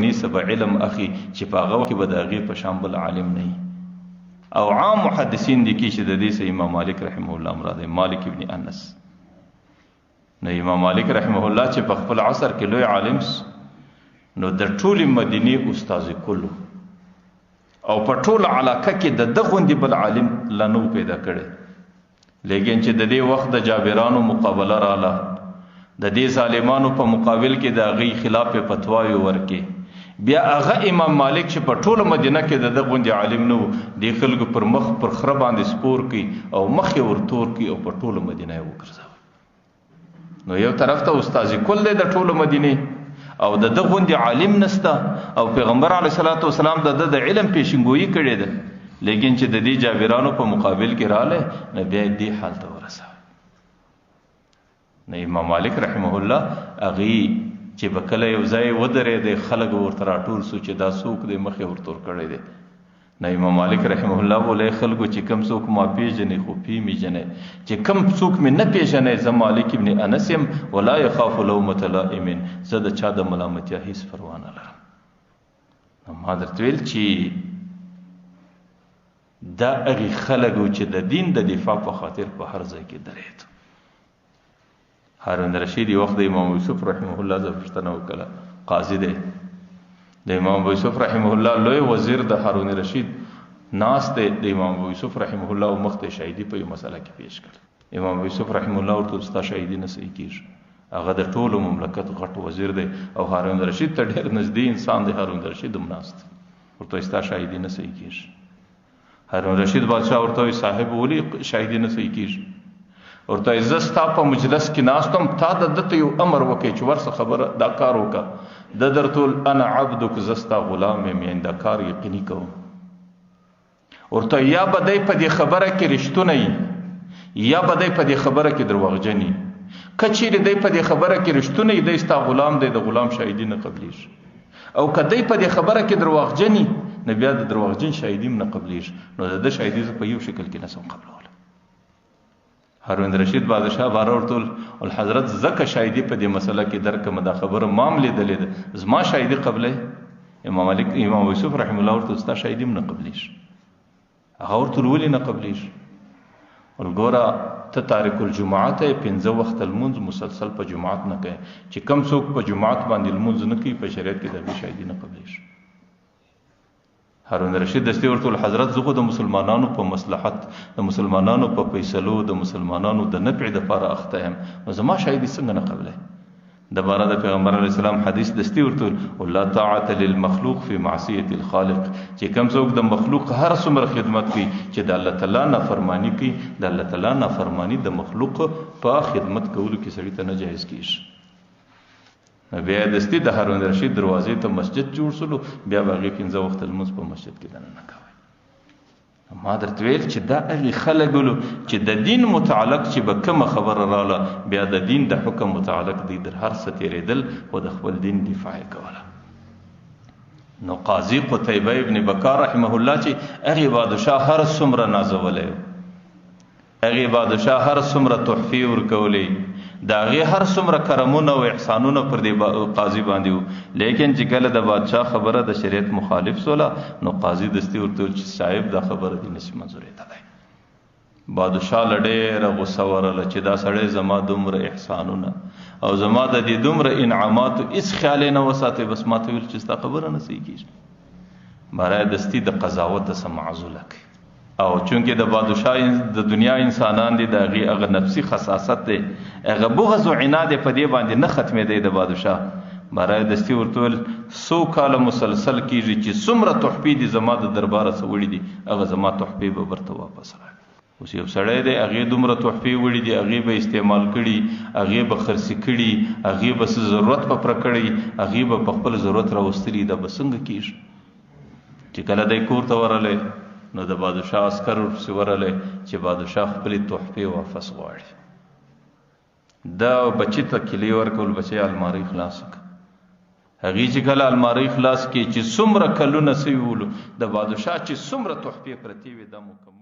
څخه به علم اخلي چې په هغه وخت کې به د هغې په شان بل عالم نه وي. او عام محدثین لیکي چې د دې څخه امام مالک رحمه الله مراد دی، مالک ابن انس. نو امام مالک رحمه الله چې په خپل عصر کې لوی عالم سو، نو د ټولې مدینې استاد کل او په ټوله علاقه کې د ده غوندې بل عالم لا نه پیدا کړی. لیکن چې د دې وخت د جابرانو مقابله رااله، د دې ظالمانو په مقابل کې د هغې خلاف فتواوې ورکې، بیا هغه امام مالک چې په ټوله مدینه کې د ده غوندې عالم نه و، دې خلکو پر مخ پر خره باندې سپور کړي او مخ یې ورتور کړي او په ټوله مدینه یې وګرځوي. نو یو طرف ته استاد کل دی د ټولو مدینه او د ده غوندې عالم نسته، او پیغمبر علیه الصلاة والسلام د ده د علم پیشنګویي کړې ده، لیکن چې د دې جابرانو په مقابل کې راغلی نو بیا یې دې حال ته ورسوی. نو امام مالک رحمه الله هغې چې به کله یو ځای ودرېدی خلک به ورته راټول سو چې دا څوک دی، مخ یې ورتور کړی دی. نو امام مالک رحمه الله بوله خلکو چې کم څوک ما پیژنې خو پی می جنې، چې کم څوک می نه پیژنې زه مالک ابن انس یم، ولا یخاف لومة لائم، زه د چا د ملامتیا هیڅ پروا نه لرم. نو ما درته ویل چې دا هغې خلک وو چې د دین د دفاع په خاطر په هر ځای کې درېد. هارون رشید یو وخت د امام یوسف رحمه الله څخه پوښتنه وکړه، قاضي دی، د امام ابو یوسف رحمه الله لوی وزیر د هارون رشید ناس دی، د امام ابو یوسف رحمه الله مخ ته شاهدي په یو مسله کې پیش کړ. امام ابو یوسف رحمه الله ورته ستا شاهدي نه صحیح کیږي، هغه د ټولو مملکت غټ وزیر دی او هارون رشید ته ډېر نږدې انسان دی، هارون رشید هم ناست دی، ورته ستا شاهدي نه صحیح کیږي. هارون رشید بادشاه ورته وایي صاحب ولې شاهدي نه صحیح کیږي؟ ورته وایي زه ستا په مجلس کې ناست وم، تا د ده ته یو امر وکړی چې ورسه خبره دا کار وکړه، ده درته وویل انا عبدک، زه ستا غلام یم، یعنې دا کار یقیني کوم. ورته یا به دی په دې خبره کې رښتونی، یا به دی په دې خبره کې درواغجن وي. که چیرې دی په دې خبره کې رښتونی، دی ستا غلام دی، د غلام شاهدي نه قبلیږي. او که دی په دې خبره کې درواغجن وي، نو بیا د درواغجن شاهدي هم نه قبلیږي. نو د ده شاهدي زه په یو شکل کې نه سم قبلولی. هارون رشید بادشاه باره ورته وویل الحضرت ځکه شاهدي په دې مسله کې درکړم، دا خبره ما هم لیدلې ده، زما شاهدي قبلوي؟ امام مالک امام یوسف رحمه الله ورته ستا شاهدي هم نه قبلیږي. هغه ورته ولې نه قبلیږي؟ ول ګوره ته تارک الجماعت یې، پنځه وخته لمونځ مسلسل په جماعت نه کوې، چې کم څوک په جماعت باندې لمونځ نه کوي په شریعت کې د هغې شاهدي نه قبلیږي. هارون رشید دستي ورته وویل حضرت زه خو د مسلمانانو په مصلحت، د مسلمانانو په فیصلو، د مسلمانانو د نفع دپاره اخته یم، نو زما شاهدي څنګه نه قبلوې؟ د باره د پیغمبر علیه السلام حدیث دستي ورته وویل ولا طاعت للمخلوق فی معصیة الخالق، چې کوم څوک د مخلوق هر څومره خدمت کوي چې د الله تعالی نافرمانی کوي، د الله تعالی نافرمانی د مخلوق په خدمت کولو کې سړي ته نه جایز کیږي. نو بیا دستي د هارون رشید دروازې ته مسجد جوړ سولو، بیا به هغې پنځه وخته لمونځ په مسجد کې دننه کوی. ما درته ویل چې دا هغې خلک ولو چې د دین متعلق چې به کومه خبره راله بیا د دین د حکم متعلق دی در هر څه تېرېدل خو د خپل دین دفاع یې کوله. نو قاضي قتیبه ابن بکار رحمه الله چې هغې بادشاه هر څومره نازولی، هغې بادشاه هر څومره تحفې ورکولې، د هغې هر څومره کرمونه او احسانونه پر دې قاضي باندې وو، لیکن چې کله د بادشاه خبره د شریعت مخالف سوله نو قاضي دستي ورته وویل چې صاحب دا خبره دې نشي منظورېدلی. بادشاه له ډېره غوسه ورله چې دا سړی زما دومره احسانونه او زما د دې دومره انعاماتو هېڅ خیال یې نه وساتی، بس ما ته ویل چې ستا خبره نه صحیح کېږي. برای دستي د قضاوت څخه معزوله کړي. او چونکه د بادشاه د دنیا انسانان دي، د هغې هغه نفسي خصاصت دی، هغه بغض او عناد په دې باندې نه ختمېدی. د بادشاه برای دستي ورته وویل څو کاله مسلسل کېږي چې څومره تحفې دي زما د درباره څه وړي دي، هغه زما تحفې به برته واپس راوړي. اوس یو سړی دی، هغې دومره تحفې وړي دي، هغې به استعمال کړي، هغې به خرڅې کړي، هغې به څه ضرورت به پوره کړی، هغې به په خپل ضرورت راوستلي، دا به څنګه کېږي؟ چې کله دی کور ته ورغلی نو د بادشاه عسکر ورپسې ورغلی چې بادشاه خپلې تحفې واپس غواړي. دا بچی ته کیلې ورکول، بچی المارۍ خلاصه کړه. هغې چې کله المارۍ خلاص کړې چې څومره کلونه سوي ولو، د بادشاه چې څومره تحفې پرتې وې دا مکمل